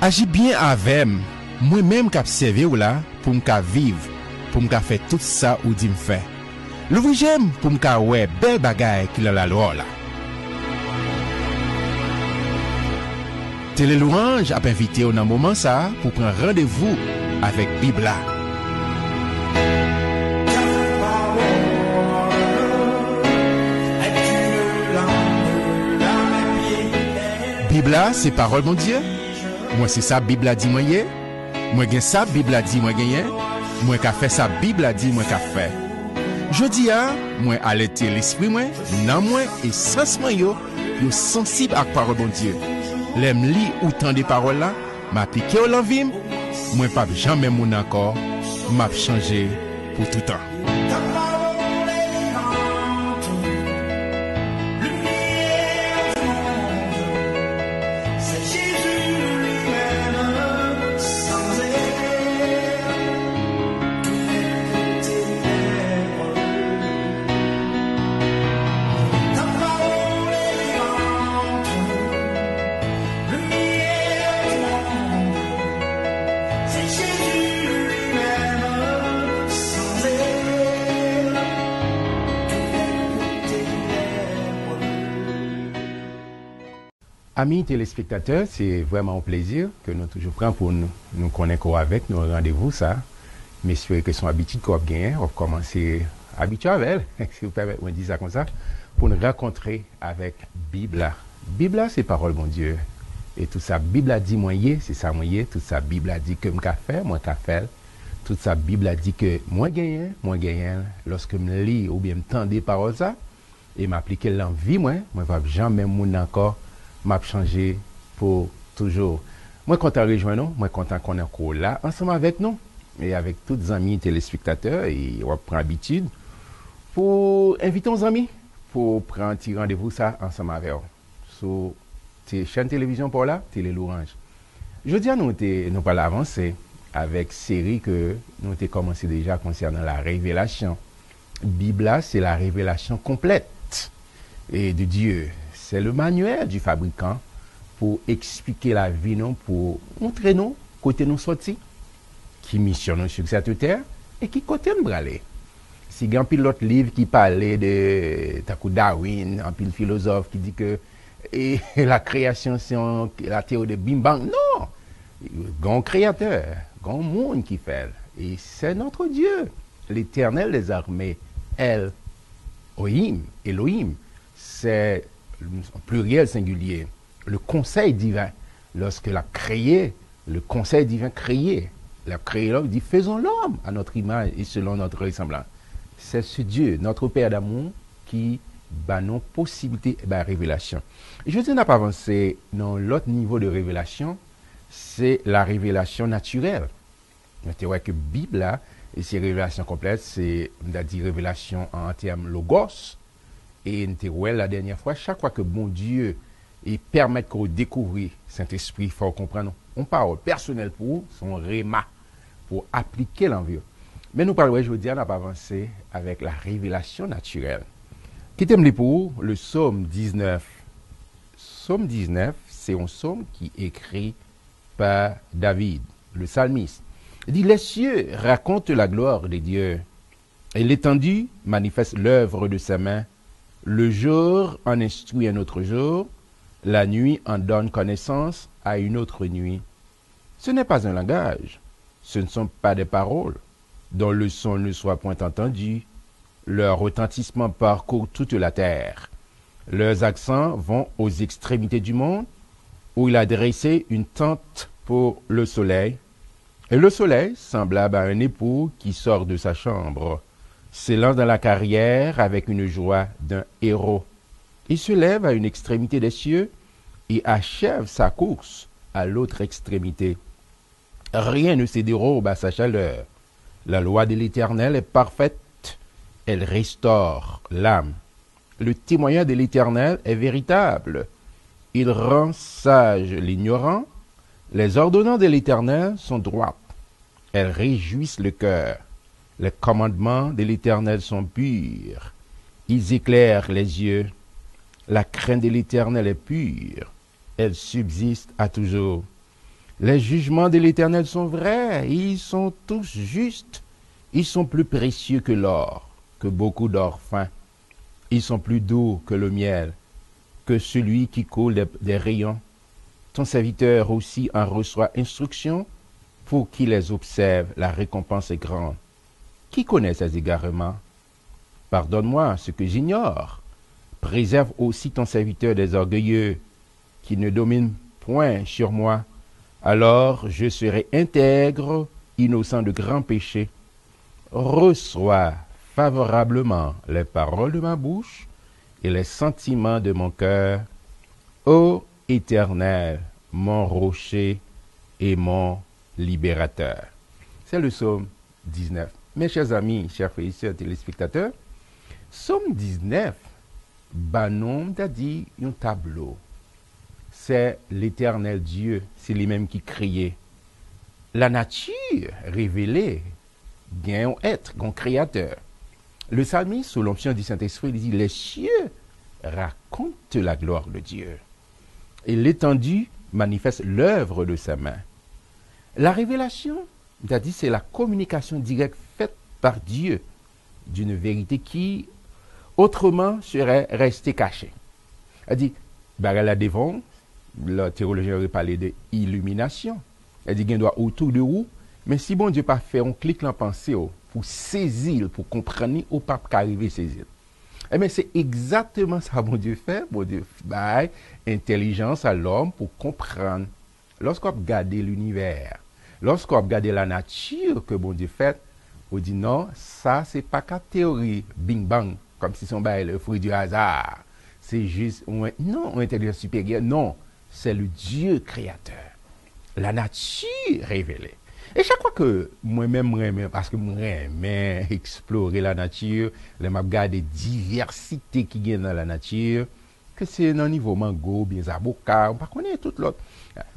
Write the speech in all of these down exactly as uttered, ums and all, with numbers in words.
Aji byen avè m, mwen menm k ap sèvi w la, pou m ka viv, pou m ka fè tout sa ou di m fè. Louvri je m pou m ka wè bèl bagay ki nan lalwa w la. Tele Louange ap envite w nan moman sa a pou pran randevou avèk Bib la. Bib la se pawòl Bondye. Mwen se sa Bib la di mwen ye. Mwen gen sa Bib la di mwen genyen. Mwen ka fè sa Bib la di mwen ka fè. Jodi a, mwen alète lespri mwen, nanm mwen e sans mwen yo pou yo sansib ak pawòl Bondye. Lè m li ou tande pawòl la, m aplike yo nan vi m, mwen p ap janmen moun ankò, m ap chanje pou toutan. Ami telespektatè, se vrèman yon plezi ke nou toujou pran pou nou, nou konnen ke w avèk nou nan randevou sa. M espere ke se yon abitid ke w ap genyen, w ap kòmanse abitye avè l, si w pèmèt mwen di sa konsa, pou n rankontre avèk Bib la. Bib la se pawòl Bondye. E tout sa Bib la di mwen ye, se sa mwen ye. Tout sa Bib la di ke m ka fè, mwen ka fè l. Tout sa Bib la di ke mwen genyen, mwen genyen l. Lòske m li oubyen m tande pawòl sa, e m aplike l nan vi mwen, mwen p ap janm menm moun nan ankò, m ap chanje pou toujou. Mwen kontan rejwenn nou, mwen kontan konnen ke w la ansanm avèk nou, e avèk tout zanmi telespektatè, e w ap pran abitid pou envite yon zanmi pou pran ti randevou sa ansanm avè w sou te, chèn televizyon pa w la, Tele Louange. Jodi a, nou te, nou pral avanse avèk seri ke nou te kòmanse deja konsènan la revelasyon. Bib la, se la revelasyon konplèt e de Dieu. C'est le manuel du fabricant pou eksplike lavi nou, pou montre nou kote nou sòti, ki misyon nou sou sèt tè, e ki kote n prale. Si gen anpil lòt liv ki pale de, tankou Darwin, anpil filozòf ki di ke, e, la création, c'est un, la théorie de Big Bang. Non! Gen yon kreyatè, gen yon moun ki fè l. E c'est notre Dieu, l'Éternel des armées, El Ohim, Elohim. C'est pluriel singulier. Le conseil divin, lorsque l ap kreye, le conseil divin kreye, l ap kreye lòm, di, faisons l'homme à notre image et selon notre ressemblance. C'est ce Dieu, notre Père d'amour, ki ba nou posibilite, ba revelasyon. Jodi a, n ap avanse nan yon lòt nivo de revelasyon, se la revelasyon natirèl. Nou te wè ke Bib la, e se revelasyon konplèt, se, m ta di, revelasyon an, an tèm logos, e n te wè la dènyè fwa, chak fwa ke Bondye e pèmèt ke w dekouvri Sentespri, fò w konprann yon pawòl pèsonèl pou ou, se yon rema pou w aplike l nan vi w. Men nou pral wè jodi a, n ap avanse avèk la revelasyon natirèl. Kite m li pou ou, le sòm diznèf. Sòm diznèf, se yon sòm ki ekri pa David, le salmis. Li di, les cieux racontent la gloire de Dieu, et l'étendue manifeste l'œuvre de ses mains. Le jour en instruit un autre jour, la nuit en donne connaissance à une autre nuit. Ce n'est pas un langage, ce ne sont pas des paroles, dont le son ne soit point entendu. Leur retentissement parcourt toute la terre. Leurs accents vont aux extrémités du monde, où il a dressé une tente pour le soleil. Et le soleil, semblable à un époux qui sort de sa chambre, s'élance dans la carrière avec une joie d'un héros. Il se lève à une extrémité des cieux et achève sa course à l'autre extrémité. Rien ne se dérobe à sa chaleur. La loi de l'Éternel est parfaite, elle restaure l'âme. Le témoignage de l'Éternel est véritable, il rend sage l'ignorant. Les ordonnances de l'Éternel sont droites, elles réjouissent le cœur. Les commandements de l'Éternel sont purs, ils éclairent les yeux. La crainte de l'Éternel est pure, elle subsiste à toujours. Les jugements de l'Éternel sont vrais, ils sont tous justes, ils sont plus précieux que l'or, que beaucoup d'or fin, ils sont plus doux que le miel, que celui qui coule des, des rayons. Ton serviteur aussi en reçoit instruction, pour qu'il les observe, la récompense est grande. Qui connaît ses égarements? Pardonne-moi ce que j'ignore. Préserve aussi ton serviteur des orgueilleux, qui ne domine point sur moi. Alors je serai intègre, innocent de grands péchés. Reçois favorablement les paroles de ma bouche et les sentiments de mon cœur. Ô Éternel, mon rocher et mon libérateur. C'est le psaume dix-neuf. Mes chers amis, chers frères et sœurs téléspectateurs, Sòm diznèf ba nou, m ta di, yon tablo. C'est l'Éternel Dieu, c'est lui-même qui créait. La nature révélée, gen yon être, gen yon créateur. Le psalmiste, sous l'onction du Saint-Esprit, il dit, les cieux racontent la gloire de Dieu. Et l'étendue manifeste l'œuvre de ses mains. La révélation, c'est-à-dire c'est la communication directe faite par Dieu d'une vérité qui, autrement, serait restée cachée. C'est-à-dire, bagay la devan, le théologien aurait parlé de illumination. C'est-à-dire, gen dwa otou de ou, men si Bondye pa fè yon klik nan panse w pou sezi l, pou konprann li, ou p ap ka rive sezi l. Ebyen, se egzakteman sa Bondye fè. Bondye bay entèlijans a lòm pou konprann. Lòske w ap gade linivè, lòske w ap gade lanati ke Bondye fèt, ou di, non, sa se pa ka teyori bing bang, kòmsi se yon bagay le fruit du hasard. Se jis, yon, non, yon entèlijans siperyè. Non, c'est le Dieu créateur. La nature révélée. E chak fwa ke mwen menm mwen renmen, paske mwen renmen eksplore lanati, lè m ap gade divèsite ki gen nan lanati, ke se nan nivo mango oubyen zaboka, m pa konnen tout lòt.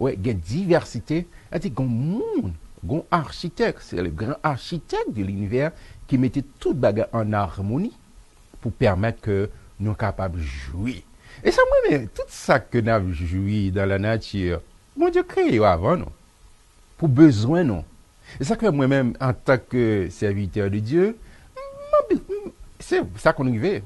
Wè, gen divèsite, sa di gen moun, gen architect, c'est le grand architecte de l'univers, ki mete tout bagay an armoni pou pèmèt ke nou kapab jwi. E sa m renmen, tout sa ke n ap jwi dan lanati, Bondye kreye yo avan nou, pou bezwen nou. E sa k fè mwen menm, antanke sèvitè de Dye, m, m, se, sa konn rive.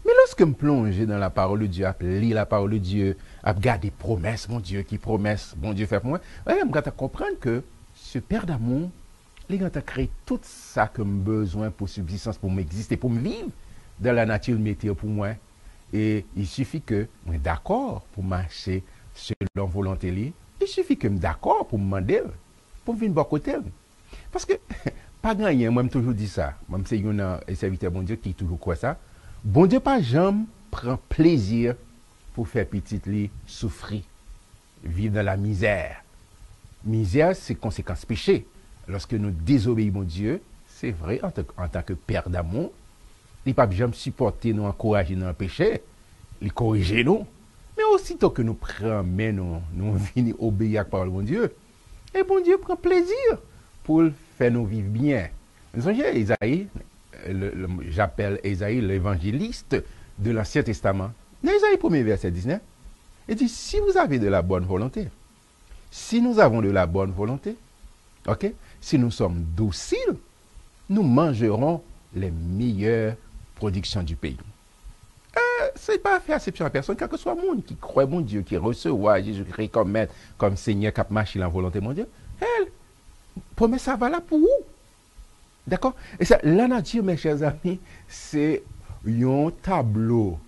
Men lòske m plonje dans la parole de Dieu, ap li la parole de Dieu, ap gade pwomès Bondye, ki pwomès Bondye fè pou mwen, ebyen, m gentan konprann ke ce Père d'amour, li gentan kreye tout sa ke m bezwen pou sibzistans, pou m egziste, pou m viv dan lanati l mete yo pou mwen. E il suffit ke mwen dakò pou mache selon volonte li. Il suffit ke m dakò pou m mande l, pou m vin bò kote l. Paske, pa gen anyen, mwen m toujou di sa, mwen m se youn nan sèvitè Bondye ki toujou kwè sa, Bondye pa janm pran plezi pou fè pitit li soufri, viv nan lamizè. Mizè se konsekans peche. Lòske nou dezobeyi Bondye, se vre, antan, antanke Père d'amour, li p ap janm sipòte nou, ankouraje nou nan peche, li korije nou. Men osito ke nou pran men nou, nou vini obeyi ak pawòl Bondye, e Bondye pran plezi pou l fè nou viv byen. Nou sonje Ezayi, le, le, j'appelle Ezayi l'évangéliste de l'Ancien Testament. Nan Ezayi premye vèsè diznèf, li di, si vous avez de la bonne volonté, si nous avons de la bonne volonté, ok, si nous sommes dociles, nous mangerons les meilleures productions du pays. Euh, se pa fè eksepsyon a pèsonn, kèlkeswa moun ki kwè Bondye, ki resevwa Jezikri kòm mèt, kòm Senyè, k ap mache nan volonte Bondye, hey, pwomès sa valab pou ou. Dakò? E sa, lanati, mes chers amis, se yon tablo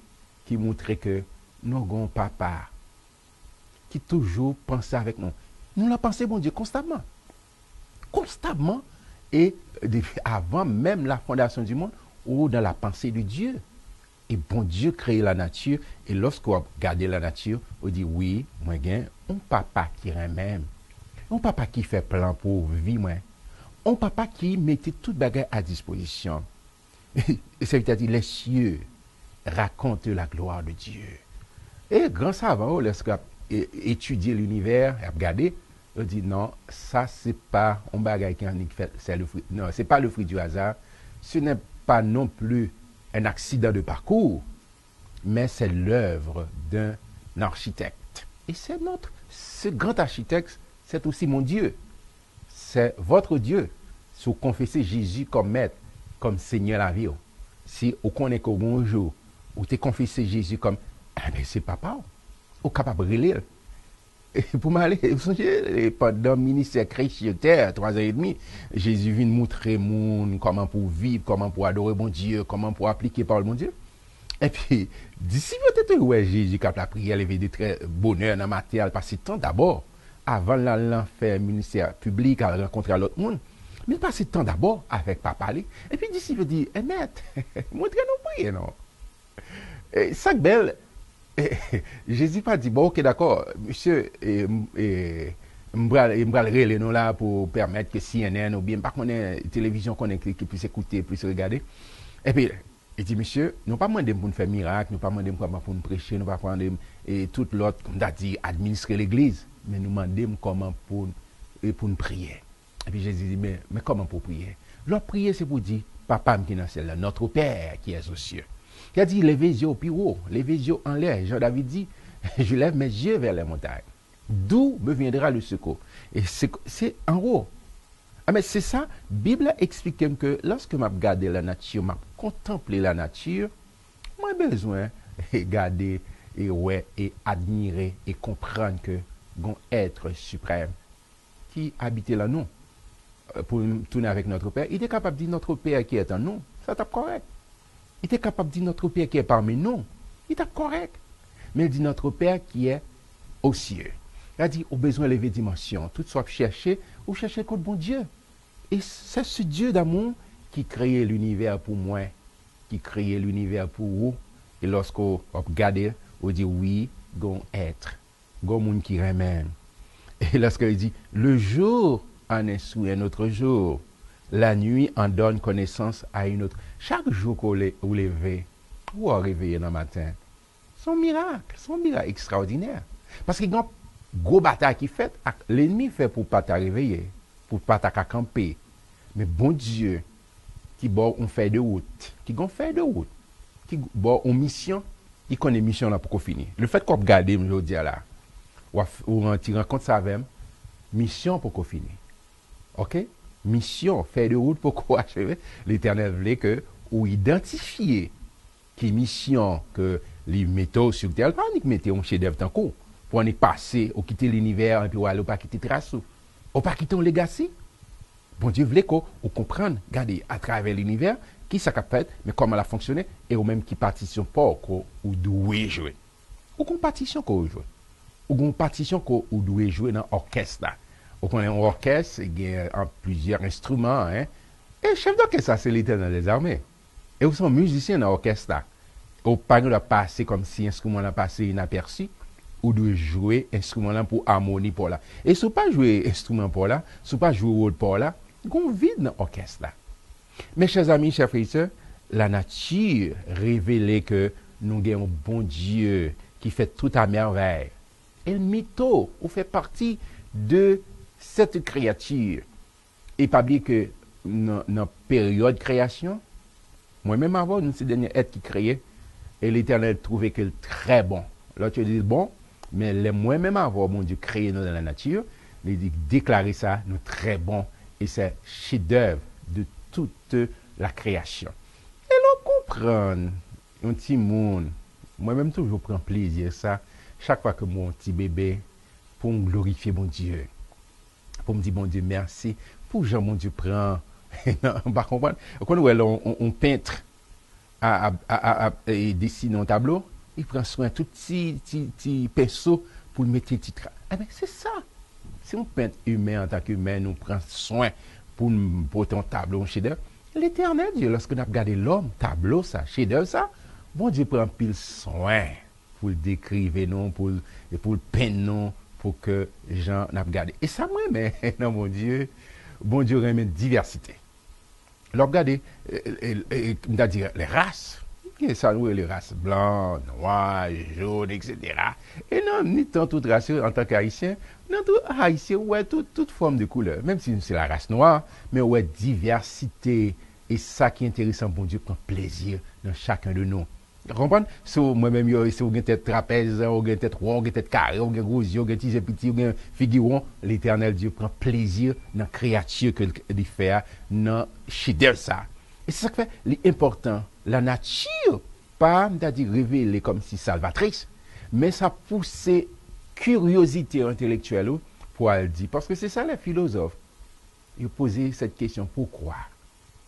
ki montre ke nou gen yon papa ki toujou panse avèk nou. Nou nan panse Bondye konstamman. Konstamman. E depi avan menm la fondation du monde, ou dans la pensée de Dieu. E Bondye kreye lanati, e lòske w ap gade lanati, ou di, wi, mwen gen yon papa ki renmen m. Yon papa ki fè plan pou vi mwen. Yon papa ki mete tout bagay a dispozisyon. E sèvitè di, les cieux racontent la gloire de Dieu. E gran savan yo, lèske ap e, etidye linivè, y ap gade, yo di, non, sa se pa yon bagay ki annik fèt, c'est le fruit. Non, c'est pas le fruit du hasard, ce n'est pas non plus un accident de parcours, mais c'est l'œuvre d'un architecte. Et c'est notre, ce grand architecte, C'est aussi mon Dieu. C'est votre Dieu. Si w konfese Jezi kòm Mèt, kòm Senyè lavi w, si ou konnen ke w gen yon jou ou te konfese Jezi kòm, enben, se Papa w. Ou kapab rele l. E pou m ale, ou sonje, e pandan ministè Kris sou tè, twa zan edmi, Jezi vin moutre moun kòman pou w viv, kòman pou w adore Bondye, kòman pou w aplike pawòl Bondye. Epi, disip yo te toujou wè Jezi k ap lapriyè, leve de trè bonè nan maten, al pase tan dabò, avan l al nan fè ministè piblik, al rankontre a lòt moun. Men l pase tan dabò avèk Papa li. Epi disip yo di, e Mèt, montre nou priye non. E, sa k bèl, Jezi pa di, bon, oke, dakò, mesye, e, m- e, m pral e m pral rele nou la pou pèmèt ke C N N oubyen m pa konnen televizyon konnen ki, ki plis ekoute, plis regade. Epi, li di, mesye, nou pa mande m pou n fè mirak, nou pa mande m kòman pou n preche, nou pa mande m e tout lòt, kòm ta di, administre legliz, men nou mande m kòman pou n, e pou n priye. Epi Jezi di, men, men kòman pou w priye? Lè w ap priye, se pou w di, Papa m ki nan syèl la, Notre Père qui es aux cieux. Li a di, leve zye w pi wo, leve zye w anlè. Jan David di, je lève mes yeux vers les montagnes. D'où me viendra le secours? E se, se anwo. A, men se sa, Bib la eksplike m ke lòske m ap gade lanati, m ap kontanple lanati, mwen bezwen gade e wè e admire e konprann ke gon Èt Siprèm ki abite lan nou. Euh, pou m tounen avèk Notre Père, li te kapab di Notre Père qui est en nous, sa t ap kòrèk. Li te kapab di Notre Père qui est parmi nous, li t ap kòrèk. Men l di Notre Père qui est aux cieux. Sa di, ou bezwen leve dimansyon. Tout sa w ap chèche, ou chèche kot Bondye. E c'est ce Dieu d'amour qui créé l'univers pou mwen, ki kreye linivè pou ou. E lòske w ap gade, ou di, wi, gon Èt. Gon moun ki renmen. E lòske li di, le jour en instruit un autre jour, la nuit en donne connaissance à une autre. Chak jou ke w le- ou leve, ou wè w reveye nan maten. Se yon mirak, se yon mirak ekstraòdinè. Paske gen yon gwo batay ki fèt ak lènmi fè pou w pa ta reveye, pou w pa ta ka kanpe. Men Bondye ki ba w yon fèy de wout, ki gen yon fèy de wout, ki ba w yon misyon, li konnen misyon lan poko fini. Lefètke w ap gade m jodi a la, w ap, ou rann ti rankont sa avè m, misyon poko fini. Oke? Misyon, fèy de wout poko acheve. Letènèl vle ke ou idantifye ki misyon ke li mete w sou tè a. Li pa annik mete yon chedèv tankou w, pou annik pase, ou kite linivè, epi w ale, ou pa kite tras ou. Ou pa kite yon legasi. Bondye vle ke w konprann, gade, atravè linivè, kisa k ap fèt, men kòman l ap fonksyone, e ou menm ki patisyon pa w ke ou dwe jwe. Ou gon patisyon ke w jwe. Ou gon patisyon ke ou dwe jwe nan òkès la. Ou konnen yon òkès, gen an plizyè enstriman, en. E chèf dòkès la, se Letènèl dèzame. E ou se yon mizisyen nan òkès la. Ou pa gen dwa pase kòmsi enstriman lan pase inapèsi. Ou dwe jwe enstriman lan pou amoni pa w la. E si w pa jwe enstriman pa w la, si w pa jwe wòl pa w la, gon vid nan òkès la. Mes chers amis, chers frères et sœurs, la nature revele ke nou gen yon Bondye ki fè tout a mèvèy. El mito, ou fè pati de cette créature. E pa bliye ke nan, nan peryòd kreyasyon, mwen menm avè w, nou se dènye èt ki kreye, e Letènèl twouve ke l trè bon. Lòt yo di l bon, men lè mwen menm avè w, Bondye kreye nou nan lanati, li di, deklare sa, nou trè bon, e se chedèv de toute la création. E lè w konprann yon timoun, mwen menm toujou pran plezi sa, chak fwa ke m wè yon ti bebe, pou m glorifye Bondye. Pou m di Bondye mèsi pou jan Bondye pran, m pa konprann. Ou konn wè lè yon, yon, yon pent a, a, a, a, a, e, desine yon tablo, li pran swen tout ti, ti, ti penso pou l mete ti tra. Enben, se sa. Si yon pent imen, antanke imen, nou pran swen pou n pote yon tablo, yon chedèv, Letènèl Dye, lòske n ap gade lòm, tablo sa, chedèv sa, Bondye pran anpil swen pou l dekrive nou, pou l, e pou l penn nou, pou ke jan n ap gade. E sa m renmen nan Bondye, Bondye renmen divèsite. Lè w ap gade, e, e, e, m ta di, lè ras, gen sa nou rele ras blan, nwa, jòn, etsetera. E nan mitan tout ras yo, antanke Ayisyen, nan tout Ayisyen, ou wè tout, tout fòm de koulè. Menm si se la ras nwa, men ou wè divèsite, e sa ki enteresan, Bondye pran plezi nan chakun de nou. Konprann? Si w, mwen menm, yo, si w gen tèt trapèz, ou gen tèt won, ou gen tèt kare, ou gen gwo zye, ou gen ti zye piti, ou gen figi won, Letènèl Dye pran plezi nan kreyati ke l, li fè a, nan chedèv sa a. E se sa k fè li enpòtan. Lanati pa, m ta di, revele kòmsi salvatris, men sa pouse kiryozite entelektyèl ou pou al di. Paske se sa lè filozòf, yo poze sèt kesyon, poukwa?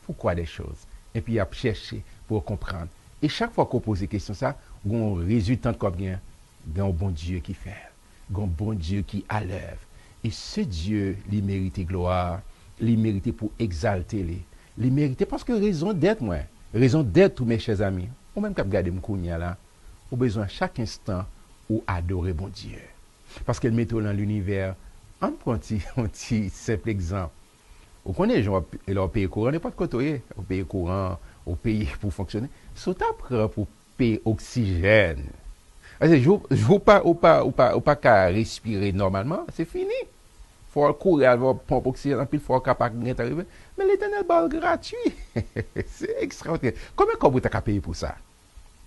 Poukwa dè choz? Epi y ap chèche pou yo konprann. E chak fwa ke w poze kesyon sa, gen yon reziltant ke w ap gen, gen yon Bondye ki fè l. Gen yon Bondye ki alèv. E se Dye, li merite glwa, li merite pou egzalte li. Li merite paske rezon dèt mwen, rezon dèt ou, mes chers amis, ou menm k ap gade m kounye a la, ou bezwen chak enstan ou adore Bondye. Paske l mete w nan linivè. Ann pran yon ti, yon ti senp egzanp. Ou konnen jan w ap, lè w peye kouran, nenpòt kote w ye, ou peye kouran, ou peye pou fonksyone. Si w ta pran pou peye oksijèn, paske jou, jou w pa, ou pa, ou pa, ou pa ka respire nòmalman, se fini. Fò w kouri al wè w ponp oksijèn, anpil fwa w ka pa gentan rive. Men Letènèl ba w l gratui. Se ekstraòdinè. Konbyen kòb ou ta ka peye pou sa?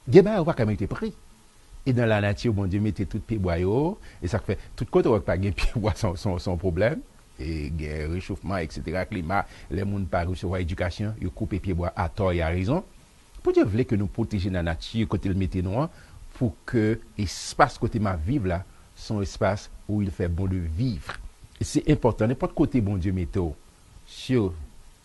Gen bagay ou pa ka mete pri. E nan lanati, Bondye mete tout pyebwa yo, e sa k fè tout kote w wè k pa gen pyebwa, se yon, se yon, se yon pwoblèm. E gen rechofman, etsetera, klima, lè moun pa resevwa edikasyon, yo koupe pyebwa atò e arezon. Bondye vle ke nou pwoteje nanati kote l mete nou an, pou ke espas kote m ap viv la, se yon espas où il fait bon de vivre. E se enpòtan, nenpòt kote Bondye mete w, sur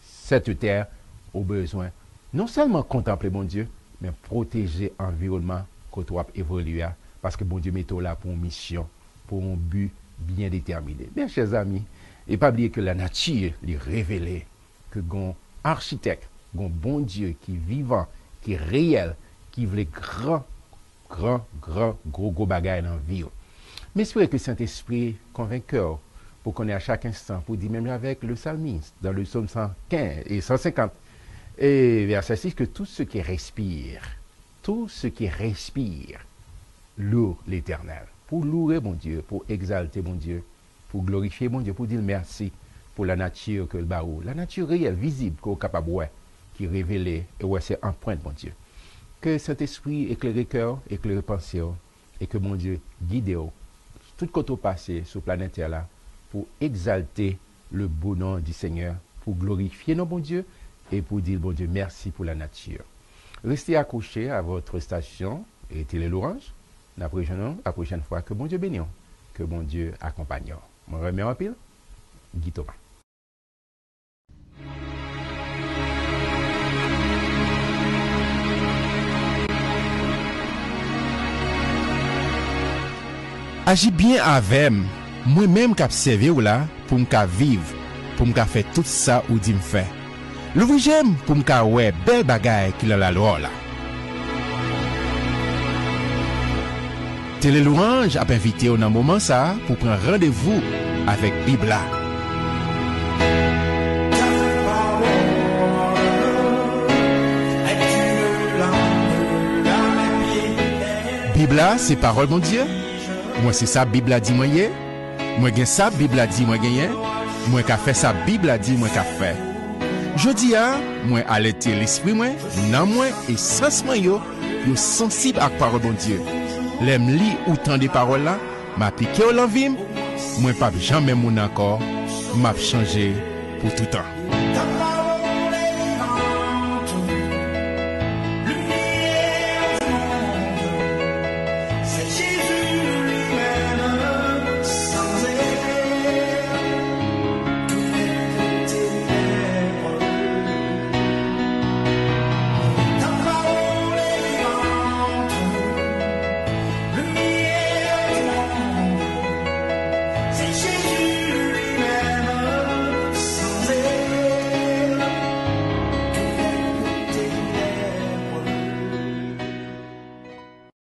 cette terre, ou bezwen non sèlman kontanple Bondye, men pwoteje anviwònman kote w ap evolye a, paske Bondye mete w la pou yon misyon, pou yon bi byen detèmine. Mes chers amis, e pa bliye ke lanati, li revele ke gon achitèk, gon Bondye ki vivan, ki reyèl, ki vle gran, gran, gran, gwo, gwo bagay nan vi w. M espere ke Sentespri konvenke w pou konnen a chak enstan, pou di menm jan avèk le salmis, dans le psaume cent quinze et cent cinquante, et verset six, que tout ce qui respire, tout ce qui respire, loue l'Éternel. Pou louwe Bondye, pou egzalte Bondye, pou glorifye Bondye, pou di l mèsi pou lanati ke l ba ou. Lanati reyèl, vizib, ke w kapab wè, ki revele, e wè se anprent Bondye. Ke Sentespri eklere kè w, eklere panse w, e ke Bondye gide w tout kote w pase sou planèt tè la pou egzalte le beau nom du Seigneur, pou glorifye non Bondye e pou di Bondye mèsi pou lanati. Restez accrochés à votre station et Télé Louange. N ap rejwenn nou la pwochèn fwa. Ke Bondye beni w. Ke Bondye akonpanye w. Mwen renmen w anpil. Guy Thomas. Aji byen avè m, mwen menm k ap sèvi w la, pou m ka viv, pou m ka fè tout sa ou di m fè. Louvri je m pou m ka wè bèl bagay ki nan lalwa w la. Tele Lwanj ap envite w nan moman sa a pou pran randevou avèk Bib la. Bib la se pawòl Bondye. Mwen se sa Bib la di mwen ye. Mwen gen sa Bib la di mwen genyen. Mwen ka fè sa Bib la di mwen ka fè. Jodi a, mwen alète lespri mwen, nanm mwen e sans mwen yo, yo sansib ak pawòl Bondye. Lè m li ou tande pawòl la, m aplike yo nan vi m, mwen p ap janm menm moun ankò, m ap chanje pou toutan.